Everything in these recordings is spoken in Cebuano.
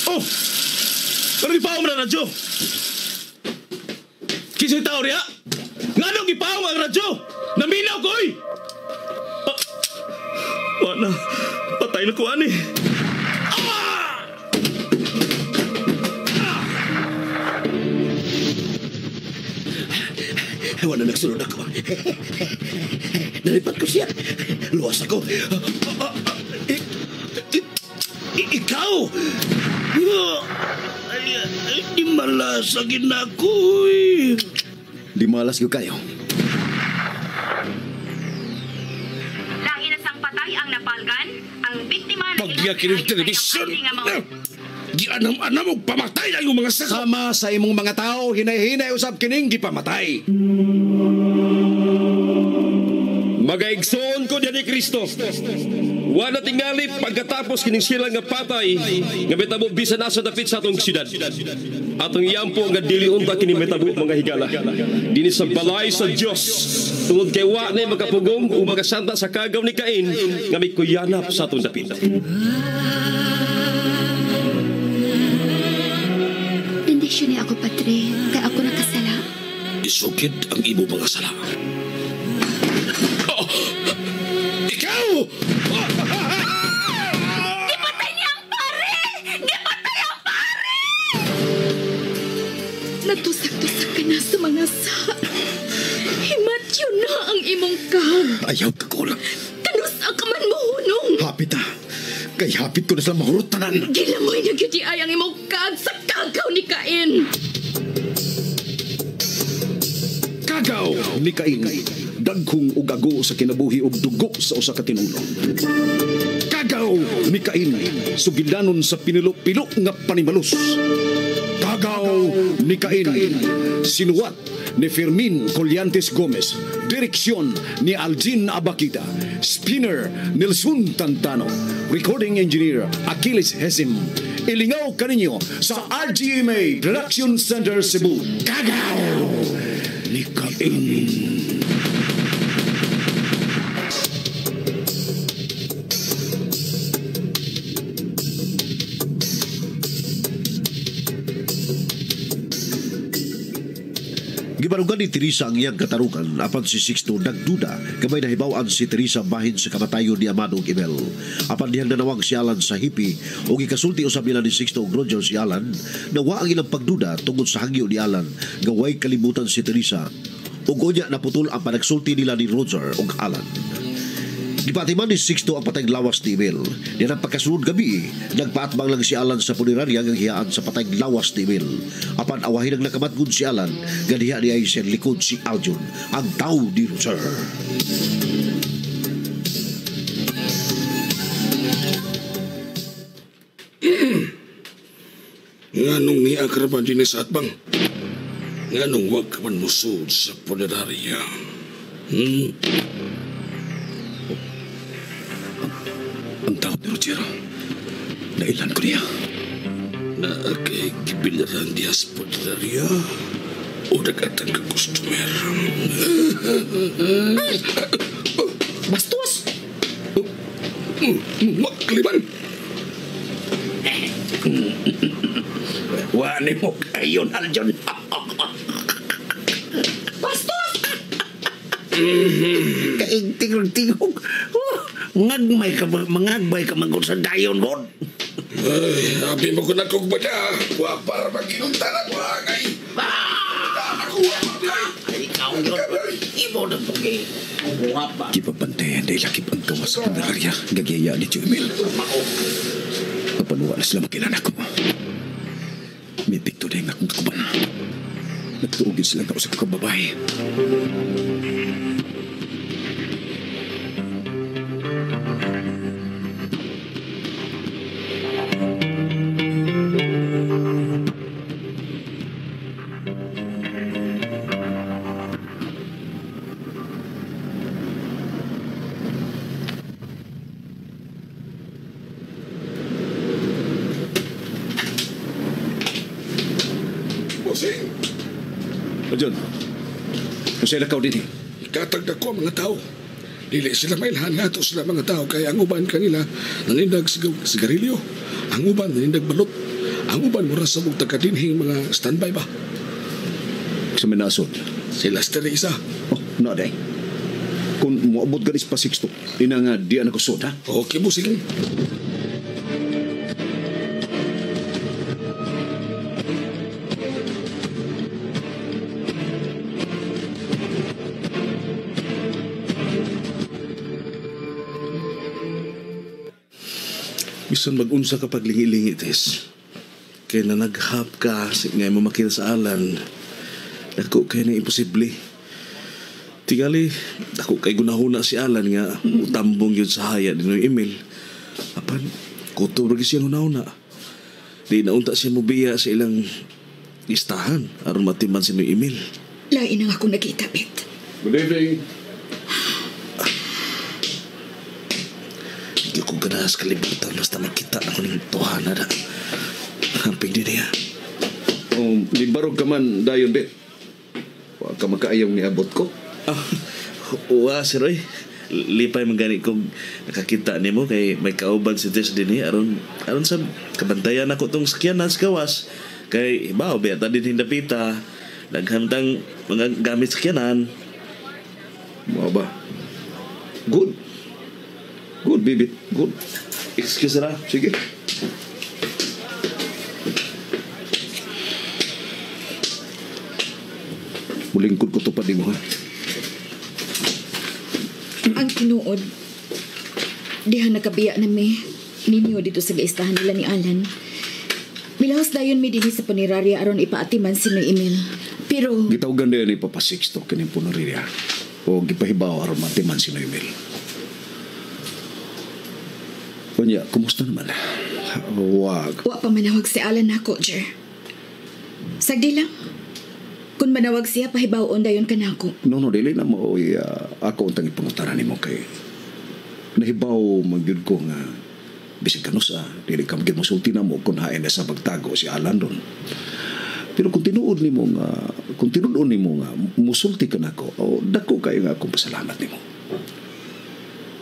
Oh! Pero gipaong na radyo! Kisa'y tao riya? Nganong gipaong ang radyo? Naminaw ko, oy! Ah, wala. Patay na ko, ani. Ah! Ah! Wala nagsulod ako. Nalipat ko siya. Luwas ako. Ikaw! Di malas ang ginakoy. Di malas ko kayo. Dahil nasang patay ang napalgan, ang biktima na Pagyakin ng telebisyon! Gianam-anam og pamatay ang iyong mga sako! Sama sa imong mga tao, hinay-hinay usab kining gipamatay. Magaigsoon ko diyan ni Kristo. Wala tingali pagkatapos kining sila nga patay nga metabo bisan asa dapit sa atong siyudad. Atong iyampo nga dili unta kini metabo mga higala. Dinhi sa balay sa Dios tungod kay wa nay makapugong ug makasanta sa kagaw ni Cain nga mikuyanap sa atong dapit. Bendisyon ni ako, Padre, kay ako nakasala. Isukid ang imo mga sala. Oh, ikaw! Gipatay niya ang pare! Gipatay ang pare! Natusak-tusak ka na sa mga sa. Himatyo na ang imong kag. Ayaw ka kulang. Kanusa ka man mohunong. Hapit ah. Kay hapit ko na sila mahurot tanan. Gilamoy na gyud ay ang imong kag sa kagaw ni Cain. Kagaw ni Cain. Dagkong ug ago sa kinabuhi ug dugo sa usa ka tinulo. Kagaw ni Cain, sugilanon sa pinilo-pilo nga panimalus. Kagaw ni Cain, sinuwat ni Fermin Collantes Gomez, direksyon ni Aljin Abakita, spinner Nelson Tantano, recording engineer Achilles Hesim. Ilingaw kaninyo sa RGMA Production Center Cebu. Kagaw ni Cain. Gibarugan ni Teresa ang iyang katarungan apan si Sixto nagduda gamay nahibaw-an si Teresa bahin sa kamatayon ni Amado ug Emel. Apan dihang nanawag si Alan sa hippie ug gikasulti usab nila ni Sixto ug Roger si Alan na wa ang ilang pagduda tungod sa hangyo ni Alan nga way kalibutan si Teresa ug unya naputol ang panagsulti nila ni Roger ug Alan. Gipatiman ni Sixto ang patayng lawas ni Emil. Diyan ang pagkasunod gabi, nagpaatbang lang si Alan sa punerarya nga hiyaan sa patayng lawas ni Emil. Apan awahin ang nakamatgod si Alan, ganiha niya ay siyang likod si Aljon, ang tao ni Roger. Nganong niya karaban din sa atbang? Nganong wag ka man musod sa punerarya? Hmm? Ang tawag ni Roger, nailan ko niya. Naa kay gibilaran diya sa punerarya o nag-atang ka customer? Bastos! Makliban! Wani mo kayo, Aljon. Bastos! Kaigting-tingog. Ngagmay ka, mangagbay ka manggol sa dayon, God. Ay, abi mo ko na kong bada. Wa para maginunta na ko, angay. Ay, ikaw yun. Imo na pugi. Wapa. Gipapantayan dahil lakip ang gawas sa punerarya. Gagaya ni Tio Emil. Kapanuwa na sila makilala ko. May pikto na yung akong kakuban. Nagtuugin sila nga usap ka babae. Bossing! Arjun, kung sa'yo lakaw din eh. Ikatag na ko ang mga tao. Dili sila mailhan nga ato sila mga tao kay ang uban kanila nanindag sigarilyo, ang uban nanindag balot, ang uban mura sa mong taga-dinhing mga standby ba. Sa minasod? Sila si Teresa. Oh, na day. Kung moabot ka pa Sixto, ina nga di na ko sod, ha? Okay mo, sige. Bisan mag-unsa ka paglingi-lingi, Tess. Kaya na naghap ka, ngay mo makita sa Alan. Dako kay na imposible. Tingali, dako kay gunahuna si Alan nga utambong yun sa haya din yung email. Apan, kutob ra gyud siya hunahuna. Di naunta siya mobiya sa ilang listahan aron matiman si Noy email. Lain ang akong nakita, Bet. Good evening. Hindi ko ganahan sa kalibutan basta makita ako ng tuhan na. Hamping din niya. Libarog ka man dayon, Bet. Wa ka makaayaw ni abot ko. Wa, Sir Roy. Lipay man gani kung nakakita nimo kay may kauban si Tess dinhi aron sa kabantayan ako tong sakyanan sa gawas. Kay ibaw biya ta din hindapita. Daghan tang mga gamit sakyanan. Mao ba? Good. Good, bibit. Good. Excuse ra. Sige. Mulingkod ko tupad nimo, ha? Ang tinuod, diha nakabiya na mi ninyo dito sa gaistahan nila ni Alan. Milahos dayon mi dinhi sa punerarya aron ipaatiman si Noy Emil. Pero gitawgan dayon ni Papa Sixto kining punerarya o gipahibaw aron matiman si Noy Emil. Unya, kumusta naman? Wag. Wa pa manawag si Alan nako, Jer. Sagdi lang. Kung manawag siya, pahibaw-on dayon ka nako. No, dili na mo. Ako untang ipangutaran nimo kay nahibaw magyud ko nga bisag kanusa, dili ka magyud mosulti na mo kung hain na sa pagtago si Alan doon. Pero kung tinuod nimo nga musulti ka nako, o dako kayo nga akong pasalamat nimo.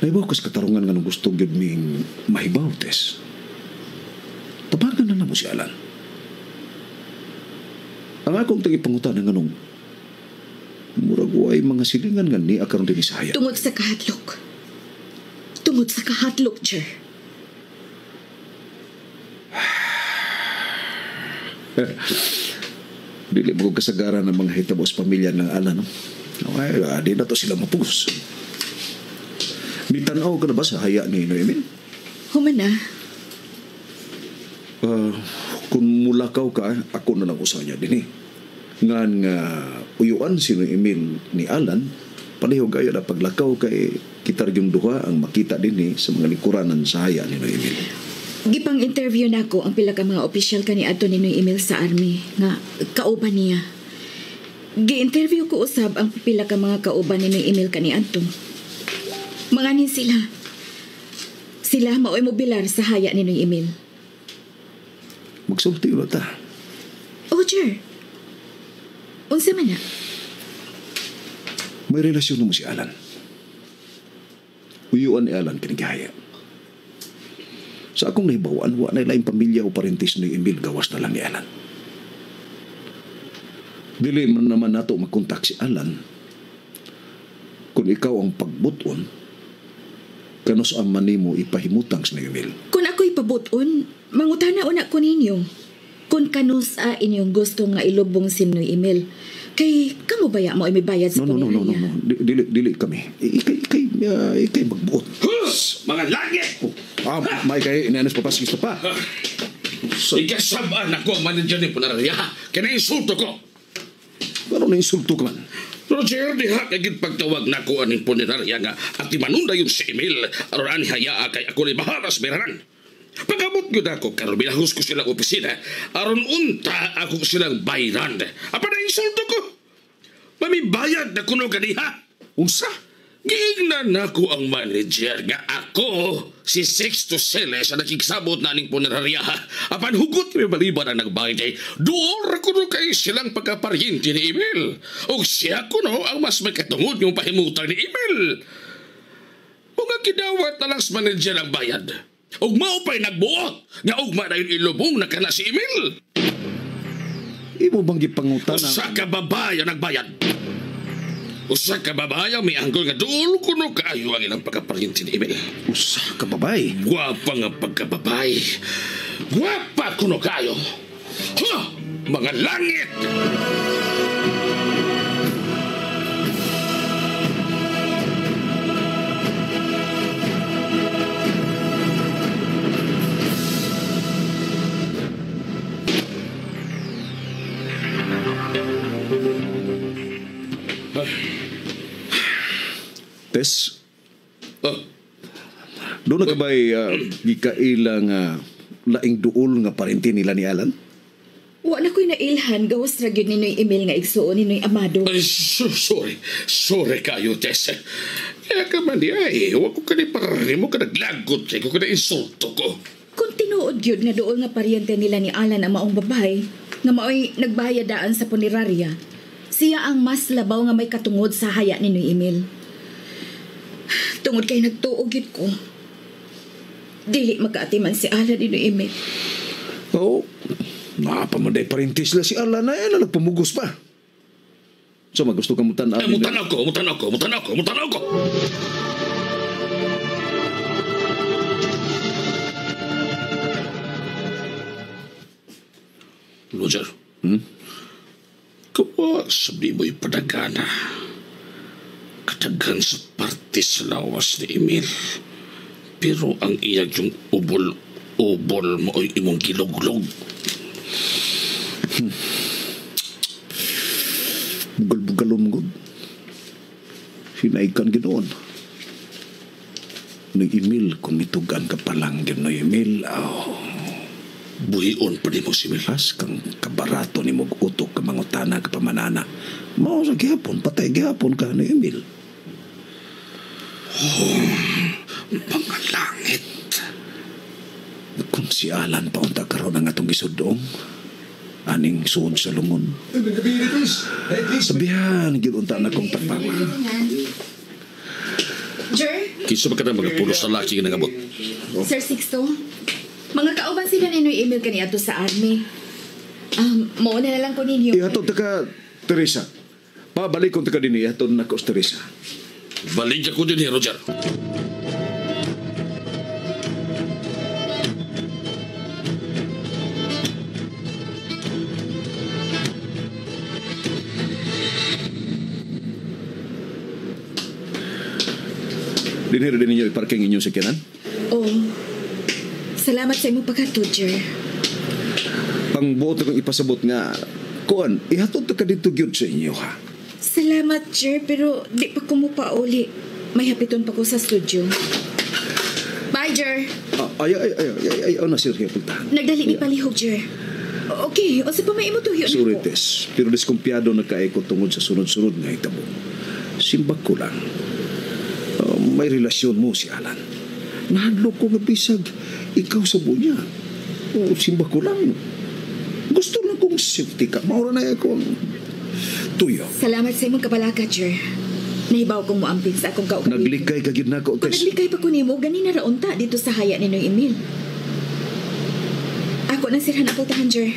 Nahibaw ko sa katarungan nga nung gusto gyud ming mahibaw, Tess. Tabagan na mo si Alan. Ang akong tagipangutan ng anong murag way mga silingan nga ni akaron din sa haya. Tungod sa kahatlok. Tungod sa kahatlok, Jer. Dili mo kasagaran ng mga hitabo sa pamilya ng Alan, no? Okay, di na to sila mapugos. Nitanaw ka na ba sa haya ni Noemil? Human na. Kung mulakaw ka, ako na lang usa niya din eh. Ngan nga uyuan si Noemil ni Alan, palihog ayo na paglakaw kay kita yung duha ang makita din eh sa mga likuranan sa haya ni Noemil. Gipang interview nako ang pila ka mga opisyal kaniadto ni Noemil sa army nga kauban niya. Gi-interview ko usab ang pila ka mga kauban ni Noemil kaniadto. Manganin sila. Sila maoy mobilar sa haya ni Noy Emil. Magsulti ulit ta. Oh, Jer. Unsa man na? May relasyon mo si Alan. Uyuan ni Alan kinigihaya. Sa akong nahibawan, wa na laing pamilya o parentis ni Emil, gawas na lang ni Alan. Dili man naman nato makontak si Alan. Kung ikaw ang pagbuton, kanus ang manimo ipahimutang si Emil. Kung ako ipabuton, mangutana una ko ninyo. Kung kanus a inyong gusto nga ilubong si Noy Emil, kay kamo baya mo ay may bayad sa No. Dili kami. Ikay magbuot. Hus! Mga langit! Oh, may kay inanos pa pa pa. Ikasabaan ako ang manager ni Punaraya. Kaya na-insulto ko. Ano na-insulto ka man? Roger, diha kay pagtawag na ko aning punerarya nga at imanunda yun si Emil aron ani hayaa kay ako ni bahala sa beranan. Pag-abot yun ako, karon bilahos ko silang opisina, aron unta ako silang bayran. Apa na insulto ko? Mamibayad na kuno ganiha. Unsa? Giingnan nako ang manager nga ako si Sixto Celes ang nakiksabot na aning punerarya. Apan hugot may baliban ang nagbayad ay duol ra kuno kay silang pagkaparyente ni Emil. O siya kuno ang mas may katungod yung pahimutang ni Emil. nga gidawat na lang sa manager ang bayad. Ug mao pa'y nagbuot nga ugma na yun ilubong na kana si Emil. Imo bang gipangutan ang... Usa ka babae ang nagbayad. Usa ka babae ang mianggol nga duol kuno kaayo ang ilang pagkaparyente ni Emil. Usa ka babae? Gwapa nga pagkababae. Gwapa kuno kaayo. Ha! Mga langit! Tess? Oh. Doon na ka ba'y gikaila nga laing duol nga parente nila ni Alan? Wa na ko'y nailhan, gawas ra gyud ninoy Emil nga igsuon ninoy Amado. Ay, sorry. Sorry kayo, Tess. Kaya ka man di ay, wa ko kani parari mo ka naglagot kay ko ka na insulto ko. Kung tinuod gyud nga duol nga paryente nila ni Alan ang maong babae, nga maoy nagbayad daan sa punerarya, siya ang mas labaw nga may katungod sa haya ninoy Emil. Tungod kay nagtuo gyud ko, dili makaatiman si Alan ninoy Emil. Oo. Napamanday parintis sila si Alan na yan, nagpamugos pa. So magusto ka mutan-aw. Ay, mutanaw ko, mutanaw ko, mutanaw ko, mutanaw ko. Roger. Kawa sabi mo'y padagana. Kataghan sa parte sa lawas ni Emil. Pero ang iyag yung ubol-ubol mo ay imong giluglog. Bugal-bugalom gud. Sinaikan ginoon. Nag-Emil, kung mitugan ka pa lang ginoon, Emil, oh. Buhion pa ni mo si Emil. As kang kabarato ni mong utok ka mangutana ka pamanana. Mao sa gihapon, patay gihapon ka ni Emil. Oh, pangalangit. Kung si Alan paunta karon ang atong gisudong, aning suod sa lungon. Sabihan, gilunta na kong tapawa. Jer? Kinsa ba ka na mga pulos sa laki nga nangabot? Sir Sixto, mga kauban sila ninoy Emil kaniadto sa army. Mauna na lang ko ninyo. Ihatod ta ka, Teresa. Pabalik kong ta ka din, ihatod na ko sa Teresa. Balik ako din, Roger. Dinhiro din ninyo iparking inyong sakyanan? Oo. Salamat sa imong paghatod, Jer. Pangbuot akong ipasabot nga, kuan, ihatod ta ka dito gyud sa inyo, ha? Salamat, Jer, pero di pa ko mo pauli. May hapiton pa ko sa studio. Bye, Jer. Ay, ay, ay, ay, ay, ay, na, sir, puntahan. Nagdali ni palihog, Jer. Okay, o sa pa may imo tuyo na Sorry, ko. Tess, pero diskumpiyado na kaay ko tungod sa sunod-sunod nga hitabo. Simbag ko lang. May relasyon mo si Alan. Nahadlok ko nga bisag ikaw sa bunya. O, simbag ko lang. Gusto lang kong safety ka. Maura na ako ang tuyo. Salamat sa imong kabalaka, Jer. Nahibaw kong moamping sa akong kaugalingon. Naglikay ka gid nako, Kung Tess. naglikay pa ko nimo, ganina ra unta dito sa haya ni Noy Emil. Ako nang sirhan ang pultahan, Jer.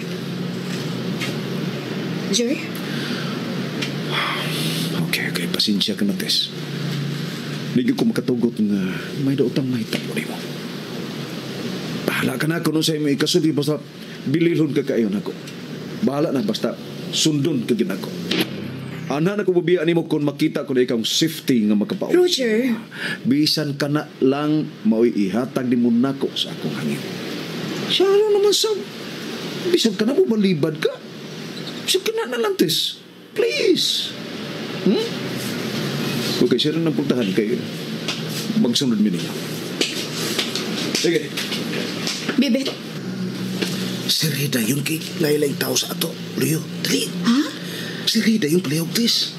Jer? Okay, okay. Pasensya ka na, Tess. Hindi ko makatugot nga may daotang mahitabo nimo. Bahala ka na ako nung sa imo ikasulti basta bililhon ka kayo nako. Bahala na basta sundon ka gid nako. Ana na ko bubiya nimo kung makita ko na ikaw safety nga makapaon. Roger! Bisan ka na lang mao'y ihatag ni mo nako sa akong hangin. Siya ano naman sa... Bisan ka na mo balibad ka. Bisan ka na lang, Tess. Please. Okay, siya rin ang puntahan kay magsunod mi niya. Sige. Bibet. Si Rida yun kay laylay tao sa ato. Luyo, dali. Ha? Si Rida yung palihog, Tess.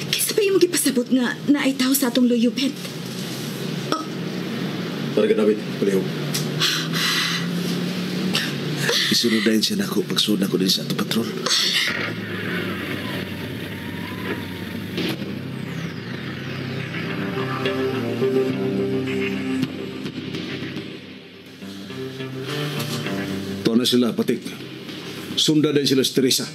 Kaysa pa yung gipasabot nga naay tao sa atong luyo, Bet? Oh. Para ka, David. Palihog. Isunod na yun siya nako pagsunod nako din sa ato patrol. Tuwa na sila, Patik. Sunda din sila si Teresa.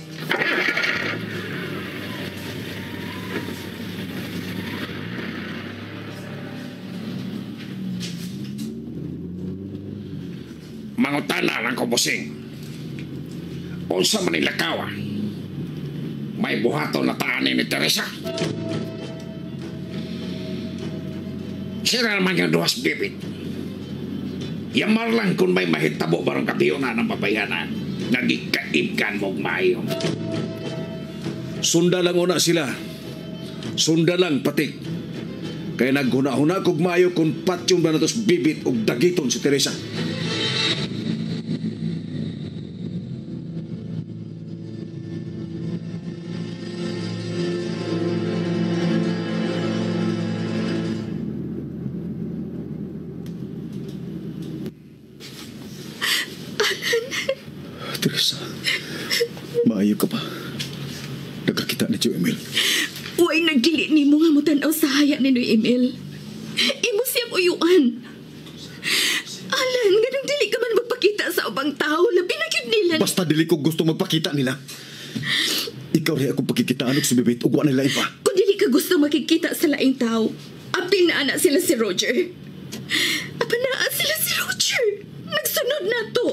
Mangutana lang ko, busing. Unsa man nila kawa? May buhaton na taan ni Teresa. Sira naman yung duwas bibit. Yamar lang kung may mahitabo barong kabiyo na ng babayanan. Nagikaibkan mong maayo. Sunda lang una sila. Sunda lang, Patik. Kaya naghuna-huna kog maayo kung patyon ba natos bibit og dagiton si Teresa. Teresa, maayo ka pa. Nagkakita ni Tio Emil. Uy, nagdili ni mo nga mo tan-aw sa haya ni Noy Emil. Imo siyang uyuan. Alan, ganong dili ka man magpakita sa ubang tao. Labi na gyud nila. Basta dili ko gusto magpakita nila. Ikaw rin akong pagkikitaan og si Bibit ug wa nila iba. Kung dili ka gusto makikita sa laing tao, apil na ana sila si Roger. Apa naa sila si Roger. Nagsunod na to.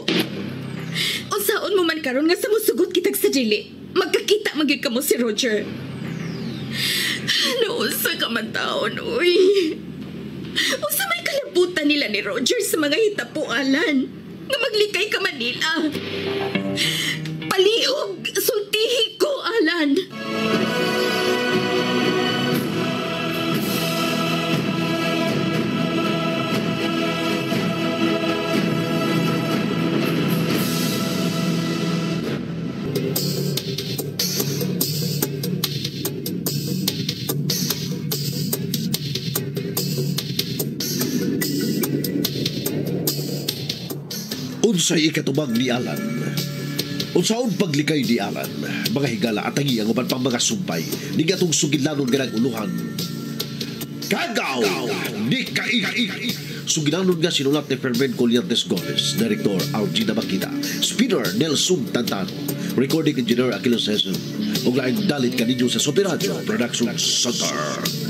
Unsaon mo man karon nga sa musugot kitag sa dili, magkakita man gyud kamo si Roger. Nausa ka man taon, uy. Unsa may kalabutan nila ni Roger sa mga hitapualan nga maglikay ka Manila. Palihog, sultihi ko, Alan. Unsay ikatubag ni Alan? Unsaon paglikay ni Alan? Mga higala at ang uban pang mga sumpay ni gatong sugidlanon nga nag-uluhan. Kagaw ni Kaig! Sugilanon nga sinulat ni Fermin Collientes Gomez, Director Algina Makita, Spinner Nelson Tantano, Recording Engineer Aquiles Hessen, ug laing dalit kaninyo sa Sopi Radio Production Center.